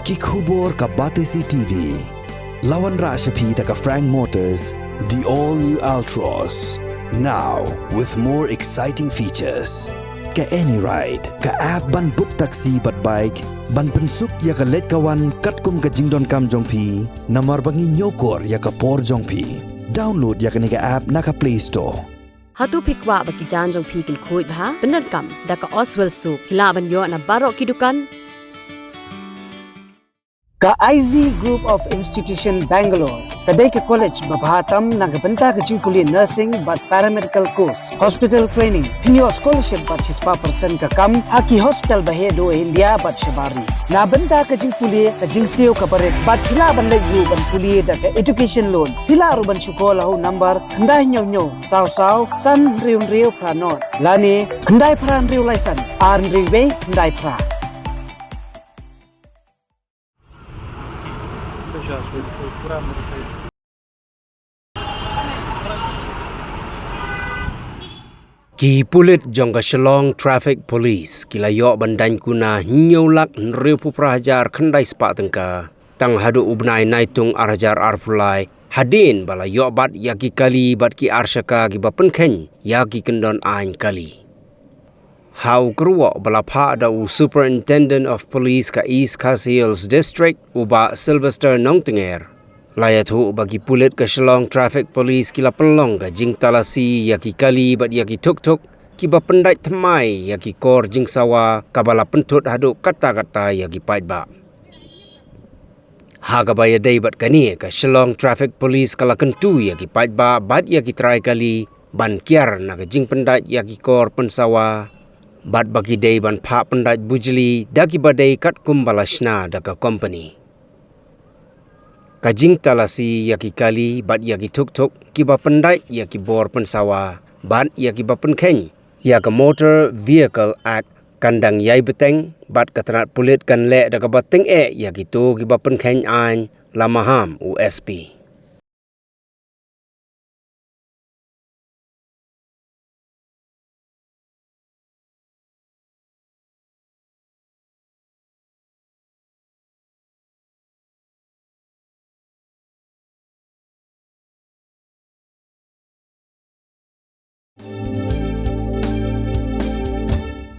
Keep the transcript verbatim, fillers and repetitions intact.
Ki khubor ka Batesi T V. La wanrah sha phi da ka Frank Motors, the all new Altroz. Now with more exciting features. Ka AnyRide, ka app ban book taxi bad bike, ban pynsuk ïa ka leit ka wan katkum ka jingdonkam jong phi, namar ba ngi ñiewkor ïa ka por jong phi. Download ïa kane ka app na ka Play Store. Hato phi kwah ba ki jaiñ jong phi kin khuid bha? Pyndonkam da ka Oswell Soap. Phi lah ban ïoh na baroh ki dukan. Ka I Z Group of Institution Bangalore ka dei ka college ba bha tam na ka bynta ka jingpule nursing bad paramedical course, hospital training, phin ïoh scholarship bad shispah percent ka kam ha ki hospital ba heh duh India bad shabar ri. Na bynta ka jingpule, ka jingsiew kaba rit bad phi lah ban leit ruh ban pule da ka education loan. Phi lah ruh ban shu call ha u number khyndai hynñiew hynñiew saw saw san hynriew hynriew phra nod lane khyndai phra hynriew lai san ar hynriew wei khyndai phra. Ki pulit jong ka Shillong Traffic Police ki la ïoh ban daiñ kuna hynñiew lak hynriewphew phra hajar khyndai spah tyngka tang haduh u bnai Naitung ar hajar arphew lai, hadien ba la ïoh bat ïa ki kali bad ki arshaka kiba pynkheiñ ïa ki kyndon aiñ kali. Ha u kyrwoh ba la phah da u Superintendent of Police ka East Khasi Hills District, u Bah Sylvester Nongtnger, la ïathuh ba ki pulit ka Shillong Traffic Police ki la pynlong ka jingtalasi ïa ki kali bad ïa ki thukthuk kiba pyndait thymmai ïa ki kor jingsawa kaba la pynthut haduh katta katta ïa ki paidbah. Ha kaba ïadei bad kane, ka Shillong Traffic Police ka la kyntu ïa ki paidbah bad ïa ki trai kali ban kiar na ka jingpyndait ïa ki kor pynsawa bad ba ki dei ban phah pyndait bujli da kiba dei katkum ba la shna da ka kompani. Ka jingtalasi ïa ki kali bad ïa ki thukthuk kiba pyndait ïa ki bor pynsawa bad ïa kiba pynkheiñ ïa ka Motor Vehicle Act kan dang ïai bteng bad ka tnat pulit kan leh da kaba tyngeh ïa kito kiba pynkheiñ aiñ, la maham u S P.